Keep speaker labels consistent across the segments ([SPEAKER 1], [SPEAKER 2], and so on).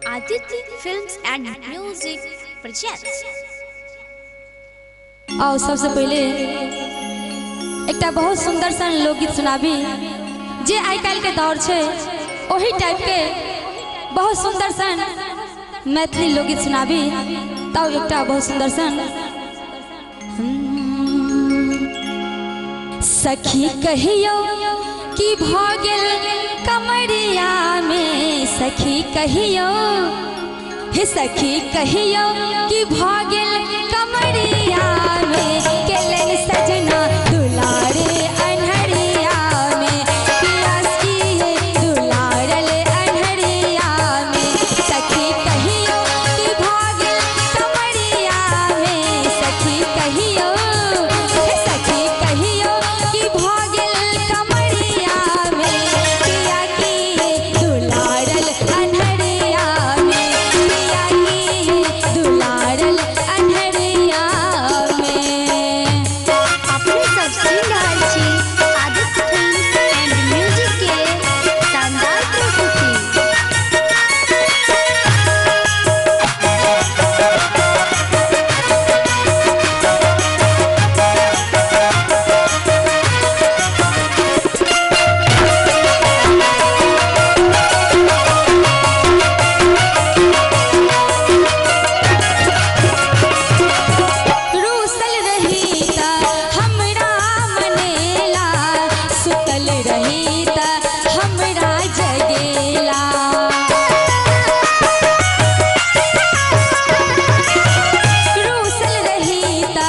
[SPEAKER 1] Aditya Films and Music presents.
[SPEAKER 2] आओ सबसे पहले एकटा बहुत सुंदर सन लोकगीत सुनाबी जे आइ काल्हि के दौर छै ओही टाइप के बहुत सुंदर सन मैथिली लोकगीत सुनाबी। तब एकटा बहुत सुंदर सन सखी कहियो कि भ गेल कमरिया में, सखी कहियो हे सखी कहियो कि भ गेल कमरिया में, केलन सजना दुलारे अन्हरिया में, पियास की है दुलारल अन्हरिया में, सखी कहियो कि भ गेल कमरिया में, सखी कहियो हे सखी कहियो कि भ गेल कमरिया में, पिया की है दुलारल अन्हरिया में, पिया की है दुलारल अन्हरिया में।
[SPEAKER 1] अपने सब सुनि रहल छी आदित्य फिल्म्स एंड म्यूजिक के शानदार प्रस्तुति।
[SPEAKER 2] रूसल रही त हमरा मनेला, सुतल रही त हमरा जगेला, रूसल रही त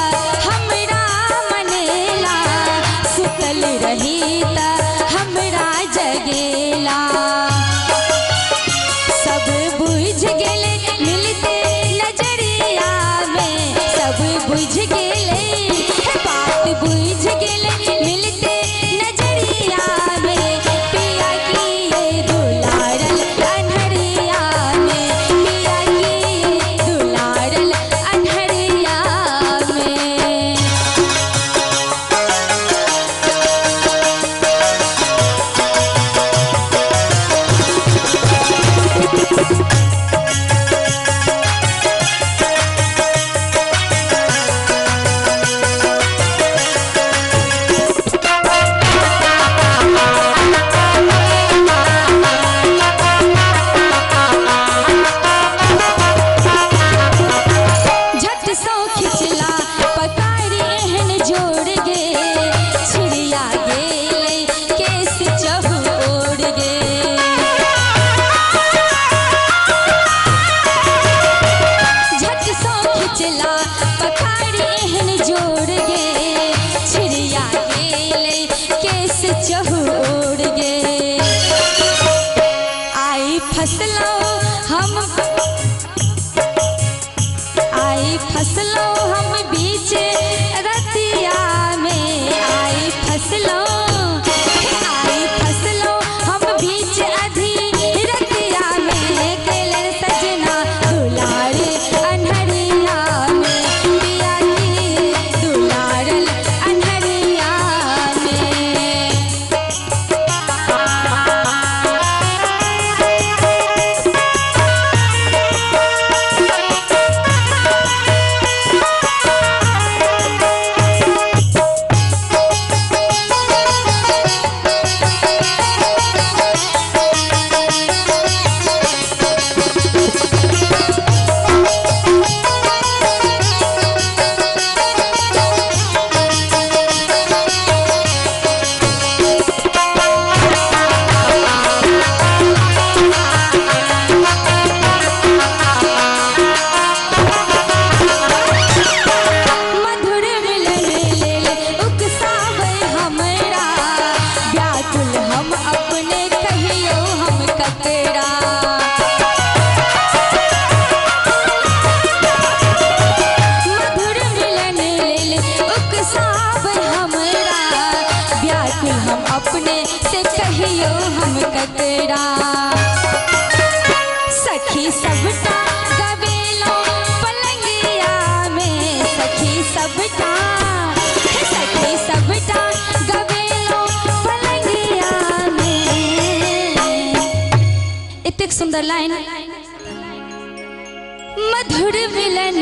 [SPEAKER 2] हमरा मनेला, सुतल रही त हमरा जगेला, सब बुझ गेले मिलते नजरिया में, सब बुझ गेले हे बात बुझ गेले मिलते नजरिया में, पिया की ये दुलारल अन्हरिया में, पिया की ये दुलारल अन्हरिया में। झट सौ खिचला पकारी एहन जोड़ गे, छिड़िया गेलै केस चहुओर गे, झट सौ खिचला पकारी एहन जोड़ गे, छिड़िया गेलै केस चहुओर गे, आई फसलौ हम आई फसलो हम बीच रतिया में, आई फसलो हम बीच अधी रतिया में, केलन सजना दुलारे अन्हरिया में, पिया की दुलारल अन्हरिया में। मधुर मिलन लेल उकसावे हमरा, व्याकुल हम अपने कहियो हम ककरा, मधुर मिलन लेल उकसावे हमरा, व्याकुल हम अपने से कहियो हम ककरा, सखी सबटा गवेलो पलंगिया में, सखी सबटा हे सखी सबटा गवेलो पलंगिया में। एतेक सुंदर लाइन। मधुर मिलन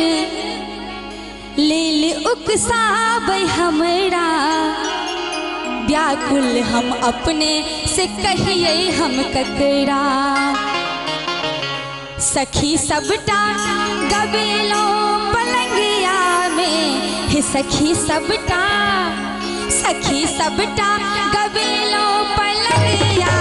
[SPEAKER 2] लेल उकसाबै हमरा, व्याकुल हम अपने से कहिए हम ककरा। सखी सबटा गबेलो पलंगिया में, हे सखी सबटा, सखी सबटा गबेलो पलंगिया